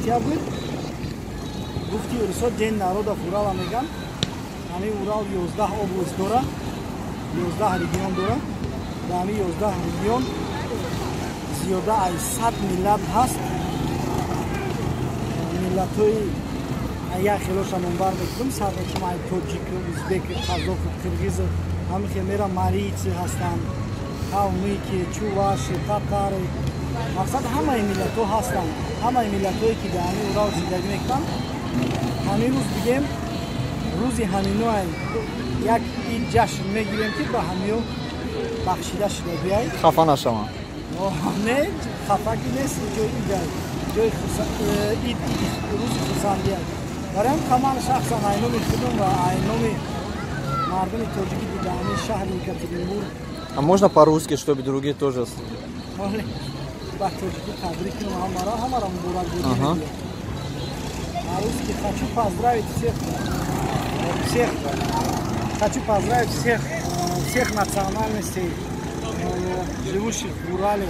Октябрь, гуфти русо День народов Урала меган. Ҳамин Урал 11 область дора, 11 регион дора. Дар ҳамин 11 регион зиёда аз 100 миллат ҳаст. Миллатҳои як хелоша номбар мекунам, сар мекунам ай тоҷик, узбек, қазоқ, қирғиз, ҳамин хел мера марийцы ҳастанд, калмыки, чуваши, татары. Мақсад ҳамаи миллатҳо ҳастанд, ҳамаи миллатҳое ки дар ҳамин Урал зиндагӣ мекунанд. Ҳамин рӯз бигем рӯзи ҳаминоай як ид ҷашн мегирем, ки ба ҳамиё бахшида шуда биай. Хафа нашаванд. Не, хафагӣ нест, ҷои ид, ҷои ид, рӯзи хурсандиай. Барои ҳам ман шахсан ай номи худам ва ай номи мардуми тоҷикӣ дар ҳамин шаҳри Екатеринбург. А можно по-русски, чтобы другие тоже? Ба тоҷикӣ табрик кунам ҳамаро, ҳамаро муборакбодӣ мегӯям. По-русски хочу поздравить всех, всех, хочу поздравить всех, всех национальностей, живущих в Урале,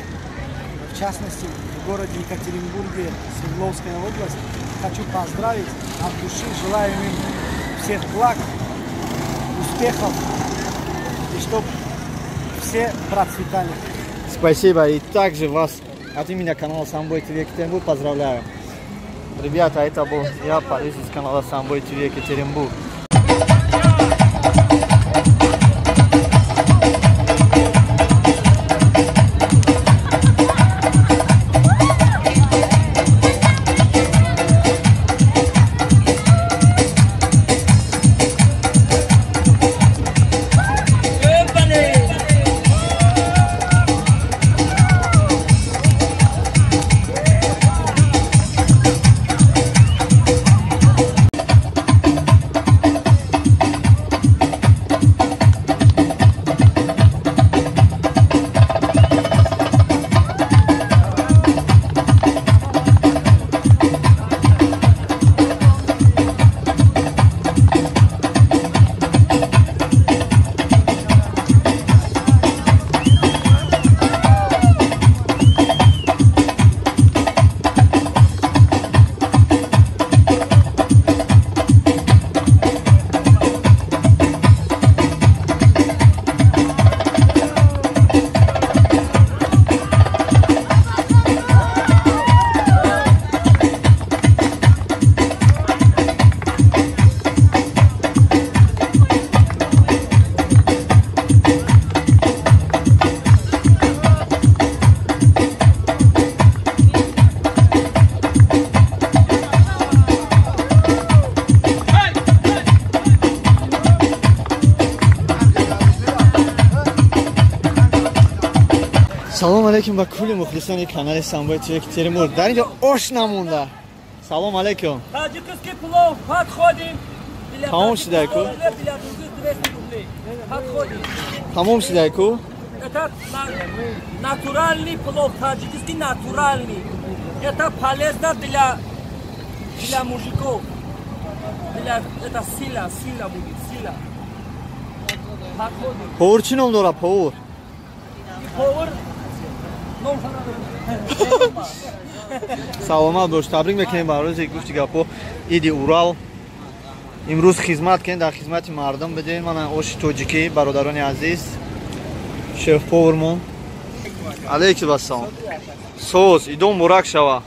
в частности в городе Екатеринбурге, Свердловская область. Хочу поздравить от души, желаю им всех благ, успехов и чтобы все процветали. Спасибо. И также вас от имени канала Самбой ТВ Екатеринбург поздравляю. Ребята, это был я, Париж, из канала Самбой ТВ Екатеринбург. Салом алейкум ба кулли мухлисони канали Самбой ТВ Екатеринбург. Дар инҷо ош намонда. Салом алейкум. Таджикский плов, подходим. Тамом шидай-ку? Подходим. Тамом шидай-ку? Это натуральный плов, таджикский натуральный. Это полезно для мужиков. Для, это сила, сила будет, сила. Подходим. Повар чӣ ном дорад, повар? Повар. Саломат бош. Табрик мекунем ба рӯзи гуфти гапо иди Урал. Имрӯз хизмат кунем, дар хизмати мардум бидем. Мана оши тоҷикӣ, бародарони азиз, шеф повармон. Алейкум ассалом. Соз, идон муборак шава.